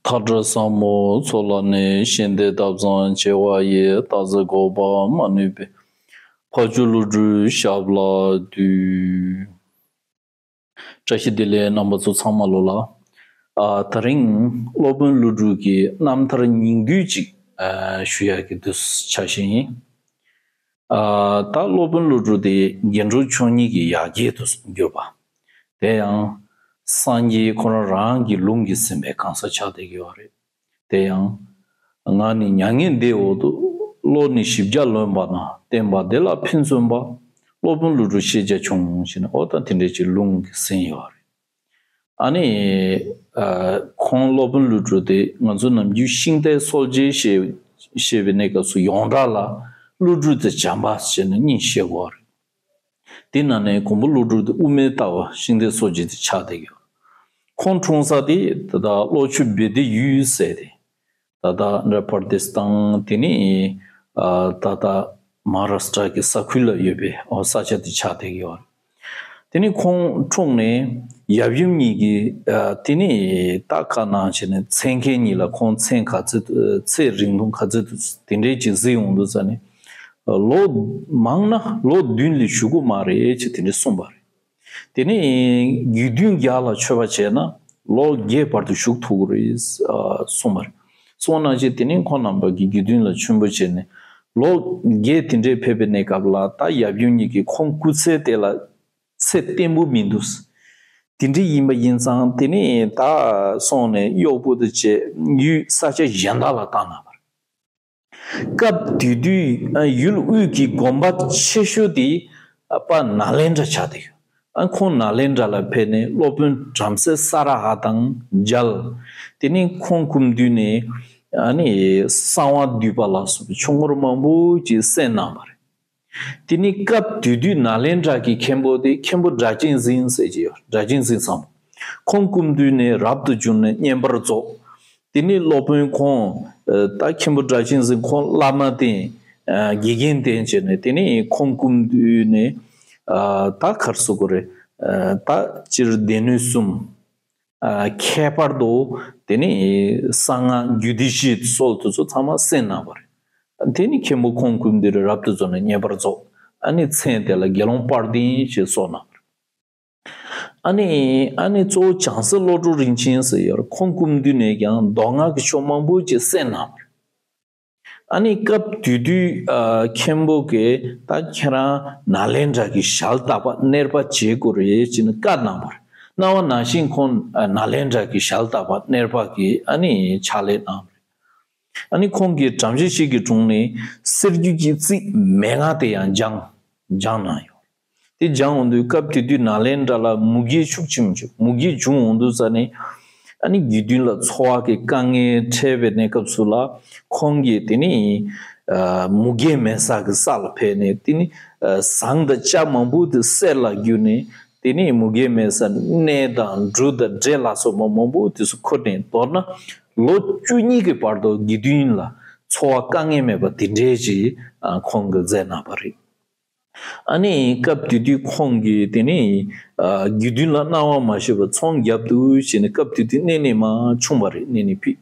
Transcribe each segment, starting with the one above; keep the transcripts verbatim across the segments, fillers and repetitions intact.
མཐའ་བྲལ་ཟབ་མོའི་མཚོ་ལ་གནས། ཞིང་དེའི་འདབ་བཟང་བྱེ་བ་ཡི། སྟག་གཟིག་འགོག་པར་མ་ནུས་པའི། ཕ་ཇོ་ཀླུ་སྒྲུབ་ཞབས་ལ་འདུད། བཀྲ་ཤིས་བདེ་ལེགས། རྣམ་པ་ཚོ་ཚང་མ་ལོ་ལ། ཨ། དེ་རིང་སློབ་དཔོན་ཀླུ་སྒྲུབ་ཀྱི་རྣམ་ཐར་ཉིང་བསྡུས་ཅིག་ཨ། ཞུ་ཡག་གི་དུས་ཆ་ཞིག་ཡིན། ཨ། ད་སློབ་དཔོན་ཀླུ་སྒྲུབ་དེ་རྒྱན་དྲུག་མཆོག་གཉིས་ཀྱི་ཡ་གྱལ་དུ་གྱུར་པ། དེ་ཡང་སངས་རྒྱས་ཁོ་རང་རང་གི་ལུང་གིས་ཟིན་པའི་གང་ཟག་ཆགས་བསྡད་ཀྱི་ཡོད་རེད། དེ་ཡང་ང་ནི་མྱ་ངན་འདས་འོག་ཏུ། བློ་ནི་བཞི་བརྒྱ་ལོན་པ་ན། བསྟན་པ་འདི་ལ་ཕན་མཚོན་པ། སློབ་དཔོན་ཀླུ་སྒྲུབ་ཤེས་བྱ་ཆུང་། ཞེས་ནས། འོ་ད་དེ་འདྲའི་ཅིག་ལུང་གིས་ཟིན་ཡོད་རེད། ཨ་ནི། ཨ། ཁོང་སློབ་དཔོན་ཀླུ་སྒྲུབ་དེ་ང་ཚོ་ནམ་རྒྱུན་ཤིང་རྟའི་སྲོལ་འབྱེད་བཤད་བཤད་པའི་གནས་སྐབས་སུ་ཡོངས་གྲགས་ལ་ཀླུ་སྒྲུབ་དང་བྱམས་པ་ཞེས་ནས་གཉིས་བཤད་ཀྱི་ཡོད་རེད། དེ་ནང་ནས་མགོན་པོ་ཀླུ་སྒྲུབ་དེ་དབུ་མའི་ལྟ་བ་ཤིང་རྟའི་སྲོལ་འབྱེད་དེ་ཆགས་བསྡད་ཡོད། ཁོང་འཁྲུངས་ས་དེ་ད་ལྟ་ཀློ་ཆུ་བེ་ཏི་ཡུལ་ཟེར་དེ། ད་ལྟ་འདྲ་པར་དེ་སི་ཐན་དེ་ནི། ཨ། ད་ལྟ་མ་ཧཱ་རཱ་སི་ཊ་གི་ས་ཁུལ་ལ་ཡོད་པའི། ཨོ། ས་ཆ་དེ་ཆགས་བསྡད་ཀྱི་ཡོད་རེད། དེ་ནི་ཁོང་འཁྲུངས་ནས་ཡབ་ཡུམ་གཉིས་ཀྱིས། ཨ། དེ་ནི་ད་ག་ནང་བྱས་ནས་མཚན་མཁན་གཉིས་ལ་ཁོང་མཚན་ག་ཚོད། ཚེ་རིང་ཐུང་ག་ཚོད་དེ་འདྲའི་ཅིག་གཟིགས་ཡོང་དུས་ཙ་ནི། ལོ་མང་ན་ལོ་བདུན་ལས་བཞུགས་ཀྱི་མ་རེད་ཅེས་དེ་འདྲ་གསུངས་པ་རེད། དེ་ནས་དགེ་འདུན་བརྒྱ་ལ་མཆོད་པ་བྱས་ན་ལོ་བརྒྱའི་བར་དུ་བཞུགས་ཐུབ་ཀྱི་རེད། ཨ། གསུངས་པ་རེད། སོང་ནང་བཞིན་དེ་ནས་ཁོང་རྣམ་པ་གིས་དགེ་འདུན་ལ་མཆོད་འབུལ་བྱས་ནས་ལོ་བརྒྱད་དེ་འདྲས་ཕེབས་པའི་གནས་སྐབས་ལ། ད་ཡབ་ཡུམ་གཉིས་ཀྱིས་ཁོང་སྐུ་ཚེ་དེ་ལ་ཚེ་བརྟན་པོ་མི་འདུག་དེ་འདྲ་ཡིན་པ་ཡིན་ཙང་། དེ་ནས་ད་སོང་ནས་གཡོག་པོ་དེ་བྱས་ཡུལ་ས་ཆ་གཞན་དག་ལ་བཏང་གནང་བ་རེད། སྐབས་དེ་དུས་ཡུལ་དབུས་ཀྱི་དགོན་པ་ཆེ་ཤོས་དེ་དཔལ་ནཱ་ལེནྡྲ་ཆགས་བསྡད་ཡོད། ཁོང་ནཱ་ལེནྡྲ་ལ་ཕེབས་ནས་སློབ་དཔོན་བྲམ་ཟེ་ས་ར་ཧ་དང་མཇལ། དེ་ནས་ཁོང་སྐུ་མདུན་ནས། ཨ་ནི། གསང་བ་འདུས་པ་ལ་སོགས་པའི་ཆོས་འཁོར་མང་པོ་ཅིག་གསན་གནང་བ་རེད། དེ་ནི་སྐབས་དེ་དུས་ནཱ་ལེནྡྲ་གི་མཁན་པོ་དེ་མཁན་པོ་སྒྲ་གཅན་འཛིན་ཟེར་གྱི་ཡོད། སྒྲ་གཅན་འཛིན་བཟང་པོ། ཁོང་སྐུ་མདུན་ནས་རབ་ཏུ་བྱུང་ནས་བསྙེན་པར་རྫོགས། དེ་ནི་སློབ་དཔོན་ཁོང་། ཨ། ད་མཁན་པོ་སྒྲ་གཅན་འཛིན་ཁོང་བླ་མ་བསྟེན། ཨ། དགེ་རྒན་བསྟེན་བྱས་ནས། དེ་ནི་ཁོང་སྐུ་མདུན་ནས། ཨ། ད་ག་རེ་ཟེར་དགོས་རེད། ཨ། ད་སྤྱིར་སྡེ་སྣོད་གསུམ། ཨ། ཁྱད་པར་དུ་དེ་ནི་གསང་སྔགས་རྒྱུད་སྡེ་བཞིའི་སྲོལ་དེ་ཚོ་ཚང་མ་གསན་གནང་བ་རེད། དེ་ནི་མཁན་པོ་ཁོང་སྐུ་མདུན་ནས་རབ་ཏུ་བྱུང་ནས་བསྙེན་པར་རྫོགས། ཨ་ནི་མཚན་དེ་ལ་དགེ་སློང་དཔལ་ལྡན་ཞེས་གསོལ་གནང་བ་རེད། ཨ་ནི། ཨ་ནི་གཙོ་བོ་བྱང་སེམས་བློ་གྲོས་རིན་ཆེན་ཟེར་ཡོད་རེད། ཁོང་སྐུ་མདུན་ནས་ཀྱང་མདོ་སྔགས་ཀྱི་ཆོས་མང་པོ་ཅིག་གསན་གནང་བ་རེད། ཨ་ནི་སྐབས་དེ་དུས། ཨ། མཁན་པོ་གིས་ད་ཁྱེད་རང་ནཱ་ལེནྡྲ་གི་ཞལ་ཏ་པ་གནས་པ་བྱེད་དགོས་རེད་ཅེས་ནས་བཀའ་གནང་བ་རེད། གནང་བ་ནང་བཞིན་ཁོང་། ཨ། ནཱ་ལེནྡྲ་གི་ཞལ་ཏ་པ་གནས་པ་གི། ཨ་ནི་ཕྱག་ལས་གནང་བ་རེད། ཨ་ནི་ཁོང་གིས་བྲམ་ཟེ་ཞིག་གི་དྲུང་ནས་གསེར་འགྱུར་གྱི་རྩིས་མན་ངག་དེ་ཡང་སྦྱངས། སྦྱངས་གནང་ཡོད། དེ་སྦྱངས་འོང་དུས་སྐབས་དེ་དུས་ནཱ་ལེནྡྲ་ལ་མུ་གེ་ཤུགས་ཆེན་པོ་བྱུང་། མུ་གེ་བྱུང་འོང་དུས་ཙ་ནས། ཨ་ནི་དགེ་འདུན་ལ་འཚོ་བ་གི་དཀའ་ངལ་འཕྲད་པའི་གནས་སྐབས་སུ་ལ། ཁོང་གིས་དེ་ནི། ཨ། མུ་གེ་མེད་ས་གི་ས་ལ་ཕེབས་ནས། དེ་ནི། ཨ། ཟངས་དང་ལྕགས་མང་པོ་དེ་གསེར་ལ་བསྒྱུར་ནས། དེ་ནས་མུ་གེ་མེད་ས་གནས་དང་འབྲུ་དང་འབྲས་ལ་སོགས་པ་མང་པོ་དེ་ཚོ་ཁུར་ནས། མདོར་ན་ལོ་བཅུ་གཉིས་ཀྱི་བར་དུ་དགེ་འདུན་ལ་འཚོ་བ་དཀའ་ངལ་མེད་པ་དེ་འདྲའི་ཅིག་ཁོང་གིས་མཛད་གནང་བ་རེད། ཨ་ནི་སྐབས་དེ་དུས་ཁོང་གིས་དེ་ནས། ཨ། དགེ་འདུན་ལ་གནང་བ་མ་ཞུས་པར་ཚོང་རྒྱབ་ཏུ་བྱས་ནས། སྐབས་དེ་དུས་གནས་ནི་མ་ཆུང་བ་རེད། གནས་ནི་ཕིག་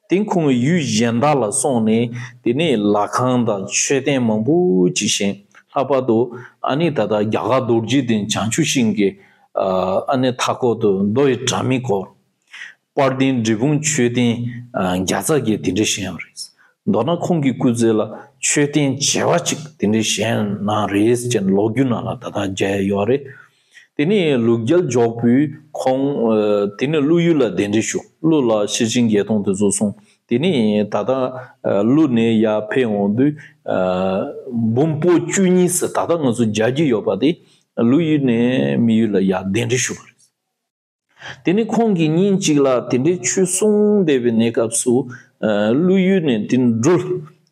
དེ་ཁོང་ཡུལ་གཞན་དག་ལ་སོང་ནས། དེ་ནས་ལྷ་ཁང་དང་མཆོད་རྟེན་མང་པོ་ཅིག་བཞེངས། ལྷག་པར་དུ་ཨ་ནི་ད་ལྟ་རྒྱ་གར་རྡོ་རྗེ་གདན་བྱང་ཆུབ་ཤིང་གི། ཨ། ཨ་ནི་མཐའ་འཁོར་དུ་མདོ་ཡི་དྲ་མིག་སྐོར། དཔལ་ལྡན་འབྲས་སྤུངས་མཆོད་རྟེན། ཨ། བརྒྱ་རྩ་བརྒྱད་དེ་འདྲ་བཞེངས་པ་རེད། མདོར་ན་ཁོང་གི་སྐུ་ཚེ་ལ་མཆོད་རྟེན་བྱེ་བ་གཅིག་དེ་འདྲ་བཞེངས་གནང་རེད་ཅེས་ལོ་རྒྱུས་ནང་ལ་ད་ལྟ་མཇལ་ཡོད་རེད། དེ་ནས་ལུག་རྒྱལ་འཇོག་པོས་ཁོང་། ཨ། དེ་ནས་ཀླུ་ཡུལ་ལ་གདན་འདྲེན་ཞུ། ཀླུ་ལ་ཤེར་ཕྱིན་བརྒྱད་སྟོང་དེ་ཚོ་གསུངས། དེ་ནས་ད་ལྟ། ཨ། ཀླུ་ནས་ཡར་ཕེབས་འོང་དུས། ཨ། འབུམ་པོ་བཅུ་གཉིས་ཟེར་ད་ལྟ་ང་ཚོ་མཇལ་རྒྱུ་ཡོད་པ་དེ་ཀླུ་ཡུལ་ནས་མི་ཡུལ་ལ་ཡར་གདན་འདྲེན་ཞུ་བ་རེད། དེ་ནས་ཁོང་གིས་ཉིན་གཅིག་ལ་དེ་འདྲའི་ཆོས་གསུངས་བསྡད་པའི་གནས་སྐབས་སུ། ཨ། ཀླུ་ཡུལ་ནས་དེ་འགྲུལ་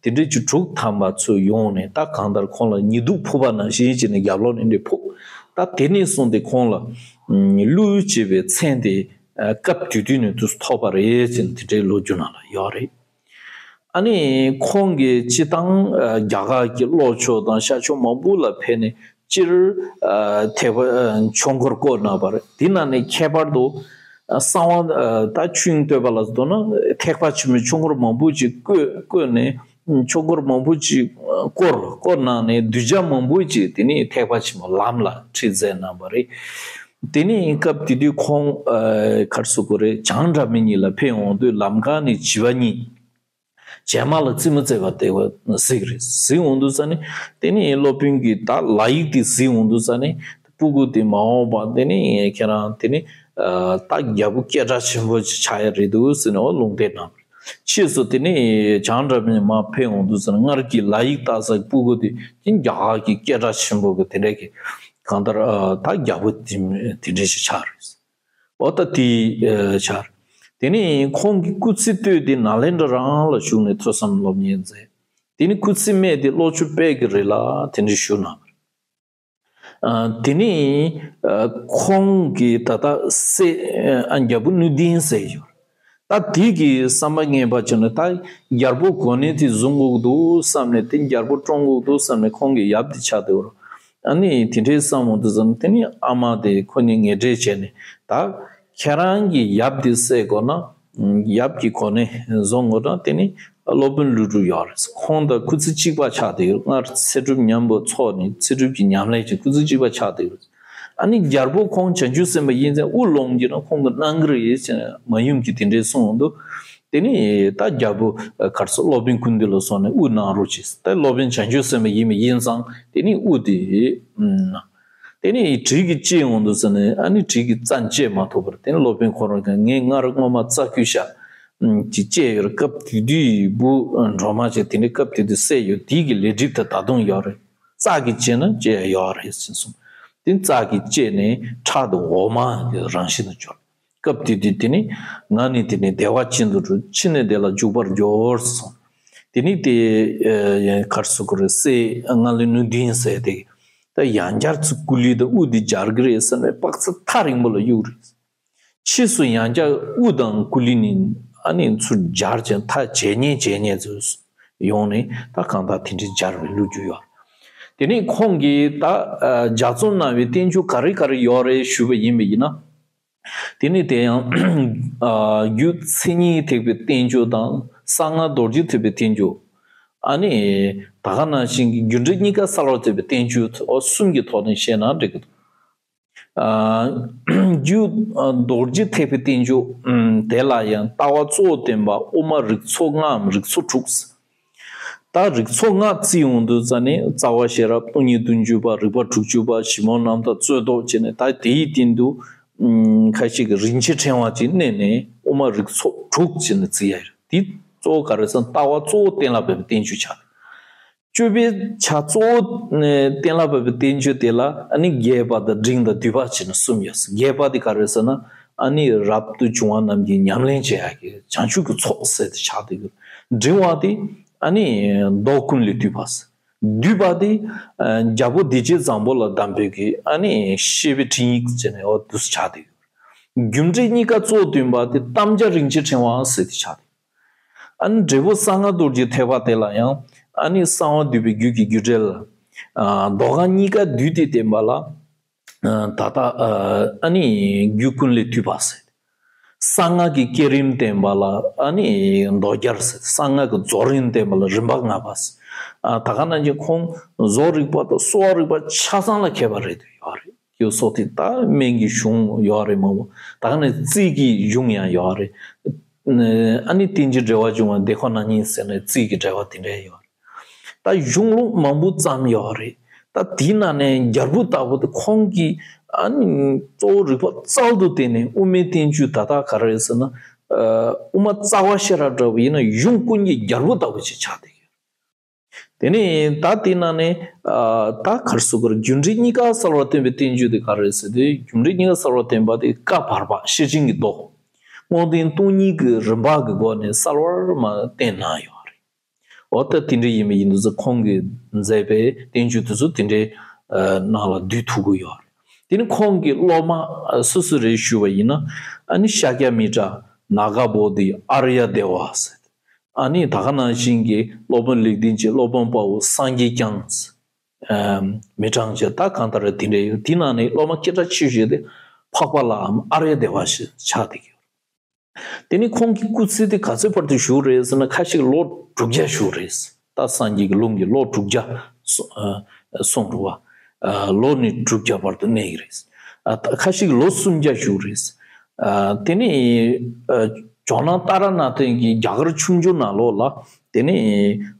དེ་འདྲའི་ཆུ་དྲུག་ཐམ་པ་ཚོ་ཡོང་ནས། ད་གང་ལྟར་ཁོང་ལ་ཉི་གདུགས་ཕོག་པ་ནང་བཞིན་བྱས་ནས་རྒྱབ་ལོགས་ནས་འདྲེ་ཕོག་ད་དེ་ནས་བཟུང་སྟེ་ཁོང་ལ། ཨ། ཀླུ་ཞེས་པའི་མཚན་དེ། ཨ། སྐབས་དེ་དུས་ནས་དུ་ཐོབ་པ་རེད་ཅེས་དེ་འདྲའི་ལོ་རྒྱུས་ནང་ལ་ཡོད་རེད། ཨ་ནི་ཁོང་གིས་སྤྱིར་བཏང་། ཨ། རྒྱ་གར་གྱི་ཀློག་ཕྱོགས་དང་ཤར་ཕྱོགས་མང་པོ་ལ་ཕེབས་ནས། སྤྱིར། ཨ། ཐེག་པ། ཨ། ཆོས་འཁོར་བསྐོར་གནང་བ་རེད། དེ་ནང་ནས་ཁྱད་པར་དུ། གསང་བ་ད་ཆོས་དབྱིངས་བསྟོད་པ་ལ་མདོར་ན་ཐེག་པ་ཆེན་པོའི་ཆོས་འཁོར་མང་པོ་ཅིག་བཀོད་བཀོད་ནས་ཆོས་འཁོར་མང་པོ་ཅིག་བསྐོར་བསྐོར་གནང་ནས་གདུལ་བྱ་མང་པོ་ཅིག་དེ་ནས་ཐེག་པ་ཆེན་པོ་ལམ་ལ་ཁྲིད་མཛད་གནང་བ་རེད། དེ་ནས་སྐབས་དེ་དུས་ཁོང་གར་སོ་གོ་རེ་བྱང་སྒྲ་མི་གཉིས་ལ་ཕེབས་འོང་དུས་ལམ་ཁ་ནས་བྱིས་པ་གཉིས། བྱེ་མ་ལ་རྩེད་མོ་རྩེ་བ་དེ་བ་གཟིགས་རེད། གཟིགས་འོང་དུས་ས་ནི་དེ་ནི་སློབ་དཔོན་གྱིས་ད་ལ་ཡིག་དེ་གཟིགས་འོང་དུས་ས་ནི་སྤུ་གུ་དེ་མ་འོངས་པ་དེ་ནི་ཁྱེད་རང་དེ་ནི་ད་རྒྱལ་པོ་སྐད་གྲགས་ཆེན་པོ་ཅིག་ཆགས་ཡ་རེད་འདུག་ཟེར་ནས་འོ་ལུང་བསྟན་གནང་བ་རེད། ཕྱིས་སུ་དེ་ནི་བྱང་སྒྲ་མི་མ་ཕེབས་འོང་དུས་ས་ནི་སྔར་གྱི་ལ་ཡིག་ལྟ་ས་སྤུ་གུ་དེ་དེ་རྒྱ་གར་གྱི་སྐད་གྲགས་ཆེན་པོ་གི་དེ་འདྲ་གི་གང་ལྟར་ད་རྒྱལ་པོ་དེ་དེ་འདྲ་ཞིག་ཆགས་རེད། འོ་ད་དེ་ཆར། དེ་ནས་ཁོང་གི་སྐུ་ཚེ་སྟོད་དེ་ནཱ་ལེནྡྲ་རང་ལ་བཞུགས་ནས་ཐོས་བསམ་སློབ་གཉེར་མཛད། དེ་ནས་སྐུ་ཚེ་སྨད་དེ་ལྷོ་ཕྱོགས་དཔལ་གྱི་རི་ལ་དེ་འདྲ་བཞུགས་གནང་བ་རེད། དེ་ནས་ཁོང་གི་ད་ལྟ་སྲས་ཨ་རྒྱལ་པོ་སྣོད་ལྡན་ཟེར་ཡོད། ད་དེ་གི་བསམ་པ་ངན་པ་བྱུང་ནས་ད་རྒྱལ་པོ་གོ་གནས་དེ་བཟུང་དགོས་འདུག་བསམ་ནས་དེ་རྒྱལ་པོ་བཀྲོངས་དགོས་འདུག་བསམ་ནས་ཁོང་གི་ཡབ་དེ་ཆགས་བསྡད་ཡོད། ཨ་ནི་དེ་འདྲའི་བསམ་འོང་དུས་ཙམ་དེ་ནི་ཨ་མ་དེ་ཁོ་ནི་ངན་འབྲེལ་བྱས་ནས་ད་ཁྱེད་རང་གི་ཡབ་དེ་བསད་དགོས་ན་ཡབ་ཀྱི་གོ་གནས་བཟུང་དགོས་ན་དེ་ནི་སློབ་དཔོན་ཀླུ་སྒྲུབ་ཡོད་རེད། ཁོང་དང་སྐུ་ཚེ་གཅིག་པ་ཆགས་བསྡད་ཡོད། སྔར་ཚེ་སྒྲུབ་མཉམ་པོ་འཚོགས་ནས་ཚེ་སྒྲུབ་ཀྱི་ཉམས་ལེན་བྱས་སྐུ་ཚེ་གཅིག་པ་ཆགས་བསྡད་ཡོད། ཨ་ནི་རྒྱལ་པོ་ཁོང་བྱང་ཆུབ་སེམས་དཔའ་ཡིན་ཙང་དབུ་ལོངས་ཀྱི་ན་ཁོང་གི་གནང་གི་རེད་ཟེར་ནས་མ་ཡུམ་གྱིས་དེ་འདྲའི་གསུངས་འདུག་དེ་ནི་ད་རྒྱལ་པོ་གར་སོ་སློབ་དཔོན་ཀུན་འདུས་ལ་སོང་ནས་དབུ་གནང་རོགས་བྱས། ད་སློབ་དཔོན་བྱང་ཆུབ་སེམས་དཔའ་ཡིན་པ་ཡིན་ཙང་དེ་ནི་དབུ་དེ་གནང་། དེ་ནི་གྲི་གིས་བཅད་འོང་དུས་ཙམ་ནས་ཨ་ནི་གྲི་གིས་རྩ་བཅད་མ་ཐུབ་པར་དེ་ནི་སློབ་དཔོན་ཁོ་རང་གིས་ངས་སྔར་སྔོན་མ་རྩ་བརྐུས་ཤག་ཅིག་བཅད་ཡོད་རེད། སྐབས་དེ་དུས་བུ་འགྲོ་མ་བྱས་དེ་འདྲའི་སྐབས་དེ་དུས་བསད་ཡོད། དེ་གི་ལས་སྒྲིབ་དེ་ད་དུང་ཡོད་རེད། རྩ་གིས་བཅད་ན་བཅད་ཡ་ཡོད་རེད་ཟེར་གསུངས། དེ་རྩ་གིས་བཅད་ནས་ཁྲག་དེ་འོ་མ་གི་རང་བཞིན་དུ་གྱུར། སྐབས་དེ་དུས་དེ་ནི་ང་ནི་དེ་ནི་བདེ་བ་ཅན་དུ་གྲོལ། ཕྱིས་ནི་བདེ་ལ་འཇུག་པར་འགྱུར་ཟེར་གསུངས། དེ་ནི་དེ་གར་སོ་གོ་རེ་སྲས་ང་ལས་ནུ་ལྡིང་ཟེར་དེ་ད་ཡང་བསྐྱར་ཚུར་སྐུ་ལུས་དང་དབུ་དེ་སྦྱར་གི་རེད་བསམ་ནས་དཔག་ཚད་ཐག་རིང་པོ་ལ་གཡུགས་རེད། ཕྱིས་སུ་ཡང་བསྐྱར་དབུ་དང་སྐུ་ལུས་ནི་ཨ་ནི་ཚུར་སྦྱར་ཅིང་ཐག་ཇེ་ཉེ་ཇེ་ཉེ་དུ་ཡོང་ནས་ད་གང་ལྟར་དེ་འདྲའི་སྦྱར་བའི་ལོ་རྒྱུས་ཡོད། དེ་ནས་ཁོང་གིས་ད་ལྗགས་རྩོམ་གནང་བའི་བསྟན་བཅོས་ག་རེ་ག་རེ་ཡོད་རེད་ཞུས་པ་ཡིན་པ་ཡིན་ན། དེ་ནས་དེ་ཡང་རྒྱུད་མཚན་ཉིད་ཐེག་པའི་བསྟན་བཅོས་དང་གསང་སྔགས་རྡོ་རྗེ་ཐེག་པའི་བསྟན་བཅོས། ཨ་ནི་ད་ག་ནང་བཞིན་གྱི་རྒྱུ་འབྲས་གཉིས་ཀ་གསལ་བར་ཐེག་པའི་བསྟན་བཅོས་འོ་གསུམ་གྱི་ཐོག་ནས་བཤད་ན་འགྲིག་གི་འདུག་རྒྱུ་རྡོ་རྗེ་ཐེག་པའི་བསྟན་བཅོས་དེ་ལ་ཡང་ལྟ་བ་གཙོ་བོ་བསྟན་པ་དབུ་མ་རིགས་ཚོགས་ལྔའམ་རིགས་ཚོགས་དྲུག་ད་རིགས་ཚོགས་ལྔ་བརྩི་ཡོང་དུས་ཙ་ནས་རྩ་བ་ཤེས་རབ་སྟོང་ཉིད་བདུན་ཅུ་པ་རིགས་པ་དྲུག་ཅུ་པ་ཞིབ་མོ་རྣམ་ཐར་རྩོད་ཟློག་བྱས་ནས་ད་དེའི་སྟེང་དུ་ཁ་ཤས་ཀྱིས་རིན་ཆེན་ཕྲེང་བ་ཅིག་བསྣན་ནས་དབུ་མ་རིགས་ཚོགས་དྲུག་བྱས་ནས་བརྩི་ཡ་ཡོད། དེ་གཙོ་བོ་ག་རེ་ཟེར་ན་ལྟ་བ་གཙོ་བོ་གཏན་ལ་ཕབ་པའི་བསྟན་བཅོས་ཆགས། སྤྱོད་པའི་ཆ་གཙོ་བོ་གཏན་ལ་ཕབ་པའི་བསྟན་བཅོས་དེ་ལ་ཨ་ནི་རྒྱས་པ་དང་འབྲིང་དང་བསྡུས་པ་བྱས་ནས་གསུམ་ཡོད། རྒྱས་པ་དེ་ག་རེ་ཟེར་ན་ཨ་ནི་རབ་ཏུ་བྱུང་བ་རྣམས་ཀྱིས་ཉམས་ལེན་བྱེད་ཡག་གི་བྱང་ཆུབ་ཀྱི་ཚོགས་ཟེར་ཏེ་ཆགས་བསྡད་ཡོད། འབྲིང་བ་དེ་ཨ་ནི་མདོ་ཀུན་ལས་བཏུས་པ་ཟེར། བསྡུས་པ་དེ་རྒྱལ་པོ་བདེ་བྱེད་བཟང་པོ་ལ་གདམས་པའི་གི་ཨ་ནི་བཤད་པའི་འཕྲིན་ཡིག་ཟེར་ནས་འོ་འདུག་ཆགས་བསྡད་ཡོད། རྒྱུ་འབྲས་གཉིས་ཀ་གཙོ་བོ་བསྟན་པ་དེ་དམ་བཅའ་རིན་ཆེན་ཕྲེང་བ་ཟེར་ཏེ་ཆགས་བསྡད་ཡོད། ཨ་ནི་འབྲས་བུ་གསང་སྔགས་རྡོ་རྗེ་ཐེག་པ་དེ་ལ་ཡང་ཨ་ནི་གསང་བ་འདུས་པའི་རྒྱུད་ཀྱི་རྒྱུ་འབྲས་ལ། ཨ་མདོ་སྔགས་གཉིས་ཀ་བསྡུས་ཏེ་བསྟན་པ་ལ། ཨ་ད་ལྟ་ཨ་ནི་རྒྱུད་ཀུན་ལས་བཏུས་པ་ཟེར། གསང་སྔགས་ཀྱི་བསྐྱེད་རིམ་བསྟན་པ་ལ་ཨ་ནི་མདོ་རྒྱས་ཟེར། གསང་སྔགས་ཀྱི་རྫོགས་རིམ་བསྟན་པ་ལ་རིམ་པ་ལྔ་པ་ཟེར། ཨ་ད་ག་ནང་བཞིན་ཁོང་བཟོ་རིག་པ་དང་གསོ་བ་རིག་པ་ཆ་ཚང་ལ་མཁས་པ་རེད་འདུག་ཡོད་རེད། ཡོད་སོགས་དེ་ད་སྨན་གྱི་གཞུང་ཡོད་རེད་མང་པོ། ད་ག་ནས་རྩིས་ཀྱི་གཞུང་ཡང་ཡོད་རེད། ཨ་ནི་རྟེན་ཅིང་འབྲེལ་བར་འབྱུང་བ་དེ་ཁོ་ན་ཉིད་ཟེར་ནས་རྩིས་ཀྱི་འགྲེལ་པ་དེ་འདྲ་ཡོད་རེད། ད་གཞུང་ལུགས་མང་པོ་བརྩམས་ཡོད་རེད། ད་དེའི་ནང་ནས་རྒྱལ་པོ་ལྟ་བུ་དེ་ཁོང་གིས་ཨ་ནི་གཙོ་བོ་རིག་པ་རྩལ་དུ་བཏོན་ནས་དབུ་མའི་བསྟན་བཅོས་ད་ལྟ་ག་རེ་ཟེར་ན། དབུ་མ་རྩ་བ་ཤེས་རབ་འདྲ་བོ་ཡིན་ན་གཞུང་ཀུན་གྱི་རྒྱལ་པོ་ལྟ་བུ་ཅིག་ཆགས་བསྡད་ཡོད། དེ་ནས་ད་དེ་ནང་ནས་ཨ་ད་གར་སོ་གར་རྒྱུ་འབྲས་གཉིས་ཀ་གསལ་བར་སྟོན་པའི་བསྟན་བཅོས་དེ་ག་རེ་ཟེར་དུས་རྒྱུ་འབྲས་གཉིས་ཀ་གསལ་བར་སྟོན་པ་དེ་བཀའ་བར་པ་ཤེར་ཕྱིན་གྱི་མདོ། རྔོག་སྟོན་སྟོང་ཉིད་ཀྱི་རིམ་པ་གི་སྒོ་ནས་གསལ་བར་མ་བསྟན་གནང་ཡོད་རེད། འོ་ད་དེ་འདྲ་ཡིན་པ་ཡིན་དུས་ཚོད་ཁོང་གིས་མཛད་པའི་བསྟན་བཅོས་དེ་ཚོ་དེ་འདྲའི་ནང་ལ་འདུས་ཐུབ་ཀྱི་ཡོད་རེད། དེ་ནི་ཁོང་གི་སློབ་མ་སུ་སུ་རེད་ཞུ་བ་ཡིན་ན་ཨ་ནི་ཤཱཀྱ་མི་ཏྲ་ནཱ་ག་བོ་དྷི་ཨཱརྱ་དེ་བ་ཟེར། ཨ་ནི་ད་ག་ནང་བཞིན་གྱི་སློབ་དཔོན་ལེགས་ལྡན་གྱི་སློབ་དཔོན་དཔའ་བོ་སངས་རྒྱས་བསྐྱངས། མི་གྲངས་ཀྱི་ད་གང་ལྟར་དེ་འདྲ་ཡོད། དེ་ནང་ནས་སློབ་མ་སྐད་གྲགས་ཆེ་ཤོས་དེ་ འཕགས་པ་ལའམ་ཨཱརྱ་དེ་བ་ཞེས་ཆགས་བསྡད་ཀྱི་ཡོད། དེ་ནི་ཁོང་གི་སྐུ་ཚེ་དེ་ག་ཚོད་བར་དུ་བཞུགས་རེད་ཟེར་ན། ཁ་ཤས་ལོ་དྲུག་བརྒྱ་བཞུགས་རེད། ད་སངས་རྒྱས་ཀྱི་ལུང་གི་ལོ་དྲུག་བརྒྱ་སོ- ཨ་གསུངས་འདུག་བ། ཨ་ལོ་ནི་དྲུག་བརྒྱ་བར་དུ་གནས་ཀྱི་རེད། ཨ་ད་ཁ་ཤས་ལོ་སུམ་བརྒྱ་བཞུགས་རེད། ཨ་དེ་ནི་ཨ་ཇོ་ནང་ཏཱ་ར་ནཱ་ཐའི་གི་རྒྱ་གར་ཆུང་ཆུང་ནང་ལོགས་ལ་དེ་ནི་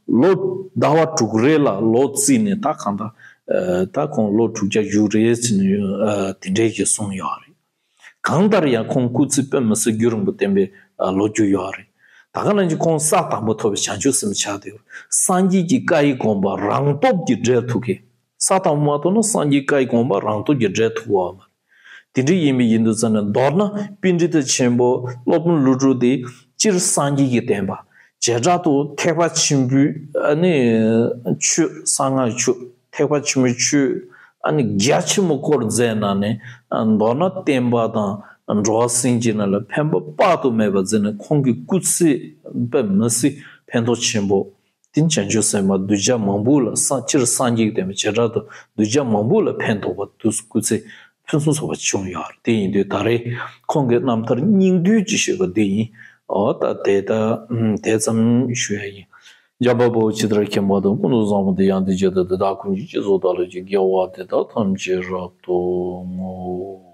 ལོ་ཟླ་བ་དྲུག་རེ་ལ་ལོ་བརྩིས་ནས། ད་གང་ལྟར་ཨ་ད་ཁོང་ལོ་དྲུག་བརྒྱ་བཞུགས་རེད་ཟེར་ནས་ཨ་དེ་འདྲས་ཀྱི་གསུངས་ཡོད་རེད། གང་ལྟར་ཡང་ཁོང་སྐུ་ཚེ་དཔེ་མི་སྲིད་རྒྱུན་རིང་པོ་བརྟན་པའི་ལོ་རྒྱུས་ཡོད་རེད། ད་ག་ནང་བཞིན་ཁོང་ས་དང་པོ་ཐོབ་པའི་བྱང་ཆུབ་སེམས་ཆགས་དེ། སངས་རྒྱས་ཀྱི་བཀའ་ཡི་དགོངས་པ་རང་སྟོབས་ཀྱིས་འགྲེལ་ཐུབ་མཁན། ས་དང་པོ་མ་ཐོབ་ན་སངས་རྒྱས་བཀའ་ཡི་དགོངས་པ་རང་སྟོབས་ཀྱིས་འགྲེལ་ཐུབ་པ་མ་རེད། དེ་འདྲ་ཡིན་པ་ཡིན་དུས་ཙམ་ནས། མདོར་ན་པཎྜི་ཏ་ཆེན་པོ་སློབ་དཔོན་ཀླུ་སྒྲུབ་དེ་སྤྱིར་སངས་རྒྱས་ཀྱི་བསྟན་པ། བྱེ་བྲག་ཏུ་ཐེག་པ་ཆེན་པོའི་ཨ་ནི་ཆོས། གསང་སྔགས་ཆོས། ཐེག་པ་ཆེན་པོའི་ཆོས་ཨ་ནི་རྒྱ་ཆེན་པོ་སྐོར་མཛད་གནང་ནས། ཨ་མདོར་ན་བསྟན་པ་དང་འགྲོ་བ་སེམས་ཅན་རྣམས་ལ་ཕན་པ་དཔག་ཏུ་མེད་པ་མཛད་ནས། ཁོང་གི་སྐུ་ཚེ་དཔེ་མི་སྲིད་ཕན་ཐོགས་ཆེན་པོ། དེ་བྱང་ཆུབ་སེམས་དཔའ་གདུལ་བྱ་མང་པོ་ལ། སངས- སྤྱིར་སངས་རྒྱས་ཀྱི་བསྟན་པ་བྱེ་བྲག་ཏུ་གདུལ་བྱ་མང་པོ་ལ་ཕན་ཐོགས་པ་དུས་སུ་སྐུ་ཚེ་ཕུན་སུམ་ཚོགས་པ་བྱུང་ཡོད་རེད། དེ་ཡིན་དུས་ད་རེས་ཁོང་གི་རྣམ་ཐར་སྙིང་བསྡུས་ཅིག་ཞུས་པ་འདི་ཡིན། འོ་ད་དེ་ད་ཨམ་དེ་ཙམ་ཞུ་ཡ་ཡིན། འཇམ་དཔལ་དཔའ་བོས་ཇི་ལྟར་མཁྱེན་པ་དང་། ཀུན་ཏུ་བཟང་པོ་དེ་ཡང་དེ་བཞིན་ཏེ། དེ་དག་ཀུན་གྱི་རྗེས་སུ་བདག་སློབ་ཅིང་། དགེ་བ་འདི་དག་ཐམས་ཅད་རབ་ཏུ་བསྔོ།